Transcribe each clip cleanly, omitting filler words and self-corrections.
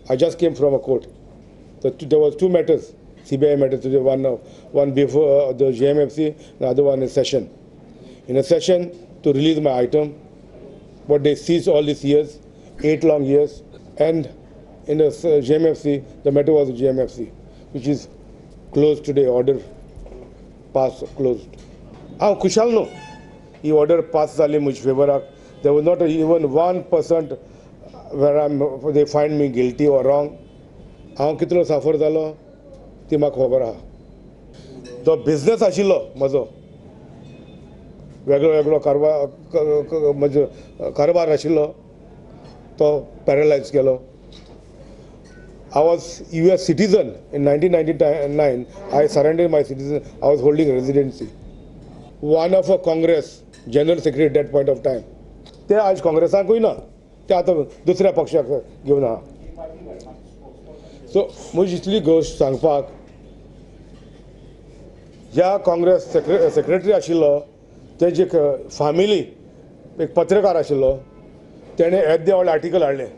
I just came from a court. There was two matters, CBI matters, one before the JMFC, the other one is session. In a session to release my item, what they seized all these years, 8 long years, and in the JMFC, the matter was JMFC, which is closed today, order passed, closed. हांव खुशाल न्हू ही order pass जाली म्हज्या फेवराक. There was not even 1% where they find me guilty or wrong. हांव कितलो साफर जालो ती म्हाका खबर आहा. जो बिजनेस आशिल्लो म्हजो वेगळो वेगळो कारबार, म्हजो कारबार आशिल्लो तो पॅरलायज केलो. I was US citizen in 1999. I surrendered my citizen. I was holding residency. One of a Congress general secretary at that point of time. ते आज काँग्रेसाकूय ना, ते आतां दुसऱ्या पक्षाक घेवन आहा. सो म्हजी इतली गोश्ट सांगपाक, ज्या काँग्रेस सेक्रेटरी आशिल्लो तेजी फामिली एक पत्रकार आशिल्लो, तेणें येद्दें व्हडलें आर्टिकल हाडलें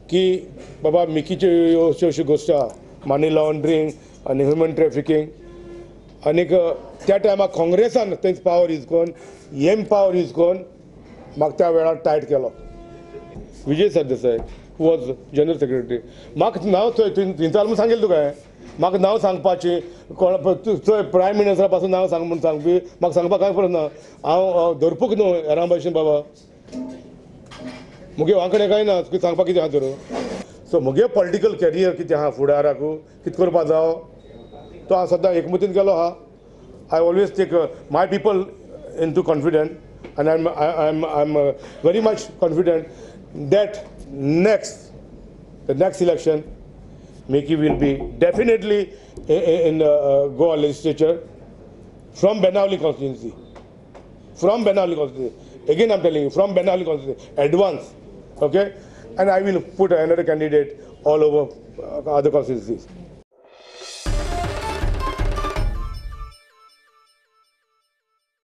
की बाबा मिकीच्यो ह्यो अश्यो अश्यो गोश्टी आहा, मनी लॉन्ड्रींग आनी ह्युमन ट्रॅफिकींग. आनीक त्या टायमार काँग्रेसान तेंच पावर यूज करून, एम पावर यूज करून म्हाका त्या वेळार टायट केलो. Vijay Sardesai who was general secretary, म्हाका नांव चोय थंय म्हूण सांगेल तुका हांवें, म्हाका नांव सांगपाचें कोण चोय प्रायम मिनिस्टरा पासून नांव सांग म्हूण सांगपी, म्हाका सांगपाक कांय फरक ना. हांव धरपूक न्हू हेरां भाशेन बाबा, मुगे वांकडे कांय ना सांगपाक कितें आहा तर. सो मुगे पॉलिटिकल कॅरियर कितें आहा फुडाराकू कितें करपा जावो तो हांव सद्दां एकमतीन केलो आहा. I always take my people into confident and I am very much confident that the next election Mickey will be definitely in Goa legislature from Benaulim constituency. From Benaulim constituency. Again I'm telling you, from Benaulim constituency. Advance. Okay? And I will put another candidate all over other constituencies.